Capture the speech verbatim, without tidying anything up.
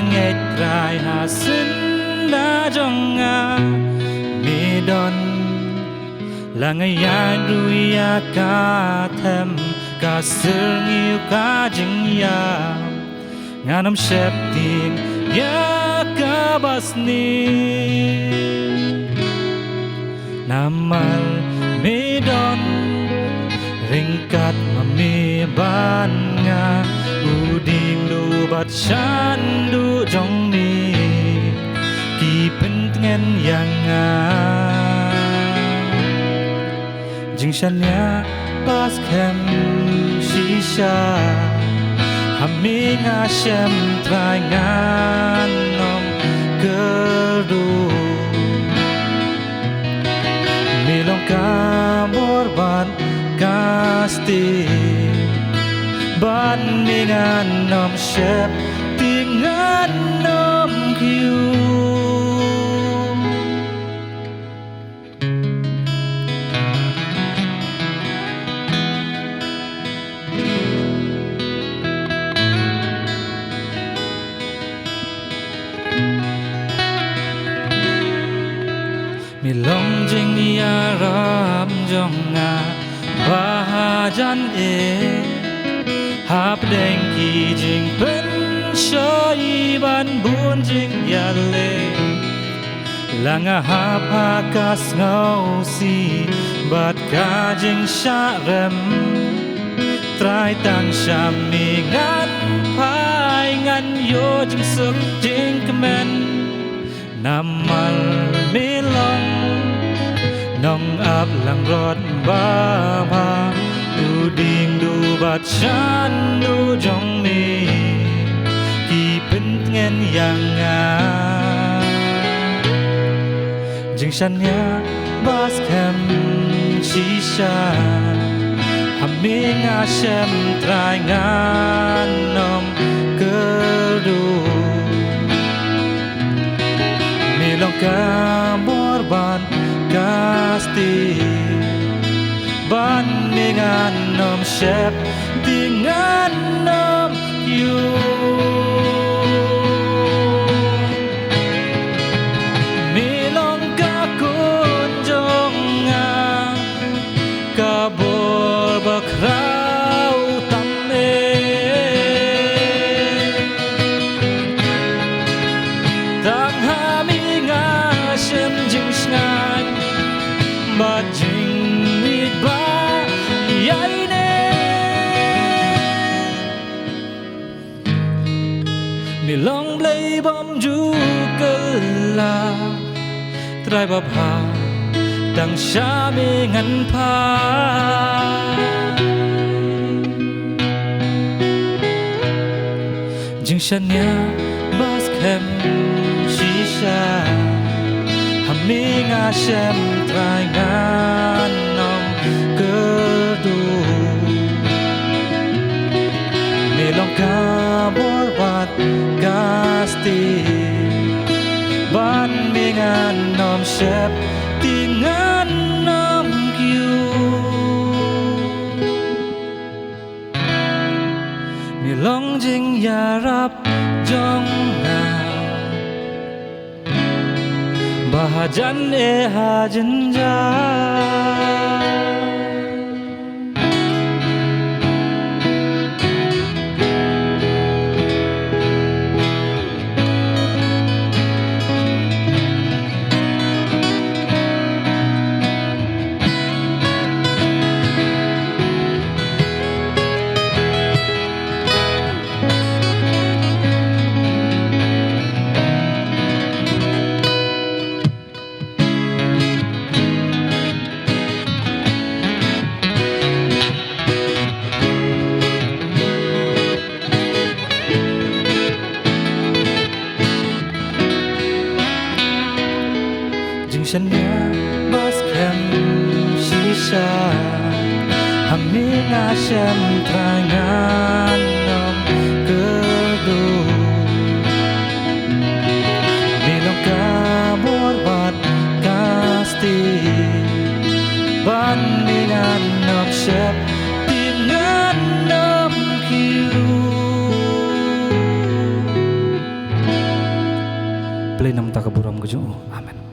ngeit Trai ha syndah jong nga me don. La nga ïaid ruh ïa ka them ka syrngiew ka jingïap, ngan ym sheptieng ïa kaba sniew. Namar me don ryngkat ma me bad nga, u diengduh bad shanduh jong me ki pyntngen ïa nga. Jingshaniah ba skhem shisha, ha me nga shem Trai ngan ym kyrduh. Me long ka bor bad ka stieh, bad me ngan ym sheptieng, ngan ym kiew. Me long jingïarap jong nga ba hajan eh, hapdeng ki jingpynshoi bad bun jingïaleh. La nga hap ha ka sngewsih bad ka jingshah rem, Trai tang sha me ngan phai, ngan ïoh jingsuk jingkmen. Namar me long nongaplangbrot babha, u diengduh bad shanduh jong me ki pyntngen ïa nga. Jingshaniah ba skhem shisha, ha me nga shem Trai ngan ym kyrduh. Me long ka bor bad ka stieh, bad me ngan ym sheptieng, ngan ym kiew. Me long ka khun jong nga, ka bor bakhraw tam eh. Tang ha me nga shem jingshngaiñ bad jingmihpat ïa ine. Me long Blei bym ju kylla, Trai babha, tang sha me ngan phai. Jingshaniah ba skhem shisha, ha me nga shem Trai ngan ym kyrduh. Me long ka bor bad ka stieh, bad me ngan ym sheptieng, ngan ym kiew. Me long jingïarap jong nga ba hajan eh ha jynjar. Jingshaniah ba skhem shisha, ha me nga shem Trai ngan ym kyrduh. Me long ka bor bad ka stieh, bad me ngan ym sheptieng, ngan ym kiew. jong u. Amen.